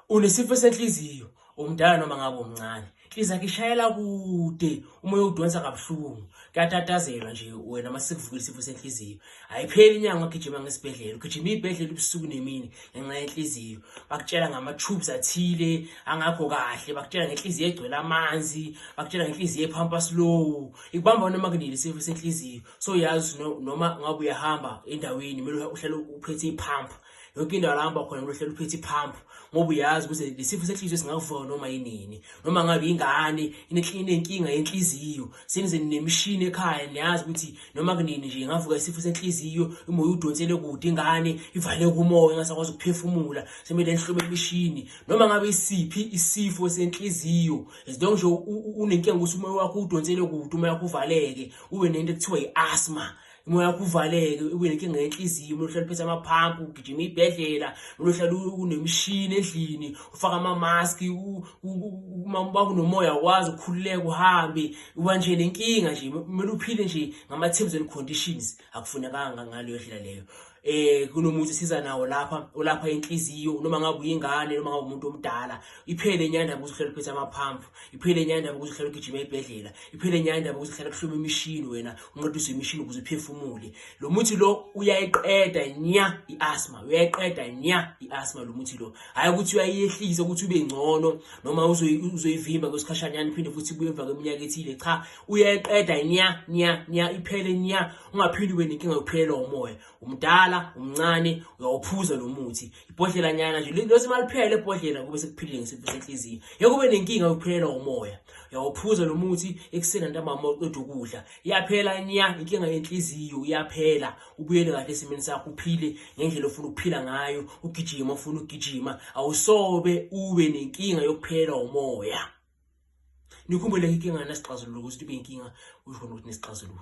Unesifo senhliziyo, umdala noma ngabe umncane. Inhliziyo yakho ishayela kude, umoya udonsa kabuhlungu. Kuyatatazelwa nje wena uma sekuvukile isifo senhliziyo. Ayipheli inyanga ugijima ngesibhedlela, ugijima ibhedlela ubusuku nemini ngenxa yenhliziyo. Bakutshela ngama-tubes athile angakho kahle, bakutshela ngenhliziyo egcwele amanzi, bakutshela ngenhliziyo ephampa slow. Ikubamba noma kunini isifo senhliziyo. So yazi noma ngabe uyahamba endaweni kumele uhlale uphethe iphamp. Yonke indawo la hamba khona kumele uhlale uphethe iphamp ngoba uyazi ukuthi lesifo senhliziyo singakuvuka noma yinini. Noma ngabe ingane inenkinga yenhliziyo, senize nemishini ekhaya niyazi ukuthi noma kunini nje ingavuka isifo senhliziyo, umoya udonsele kude ingane ivaleke umoya ingasakwazi ukuphefumula, semele nihlome imishini. Noma ngabe isiphi isifo senhliziyo, as long nje unenkinga ukuthi umoya wakho udonsele kude, umoya wakho uvaleke, ube nento ekuthiwa i-asthma. Umoya wakho uvaleke, ube nenkinga yenhliziyo, kumele uhlale uphethe amaphampu, ugijima iy'bhedlela, kumele uhlale unemishini endlini, ufake amamaski, uma kunomoya awukwazi ukukhululeka uhambe, uba nje nenkinga nje, kumele uphile nje ngama-terms and conditions, akufunekanga ngaleyo ndlela leyo. Kunomuthi siza nawo lapha olapha inhliziyo noma ngabe uyingane noma ngabe umuntu omdala, iphele inyanda ukuthi uhlale uphethe amaphampu, iphele inyanda ukuthi uhlale ugijima ebhedlela, iphele inyanda ukuthi uhlale kuhloma imishini wena unqediswe imishini ukuze uphefumule. Lo muthi lo uyayiqeda nya i-asthma, uyayiqeda nya i-asthma lo muthi lo. Hhayi ukuthi uyayehlisa ukuthi ube ngcono noma uzoyivimba kwesikhashanyana iphinde futhi ibuye emva kweminyaka ethile. Cha, uyayiqeda nya nya nya, iphele nya, ungaphinde ube nenkinga yokuphelelwa umoya. Umdala, umncane, uyawuphuza lo muthi. Ibhodlela nyana nje, lothi maliphele ebhodlela kube sekuphilile ngesifo senhliziyo. Ngeke ube nenkinga yokuphelelwa umoya. Uyawuphuza lo muthi ekuseni ntambama uqeda ukudla. Iyaphela nya inkinga yenhliziyo, iyaphela. Ubuyele kahle esimeni sakho, uphile ngendlela ofuna ukuphila ngayo, ugijima ofuna ukugijima, awusobe ube nenkinga yokuphelelwa umoya. Nikhumbule inkinga nasixazululo ukuthi ibe inkinga usho ukuthi nesixazululo.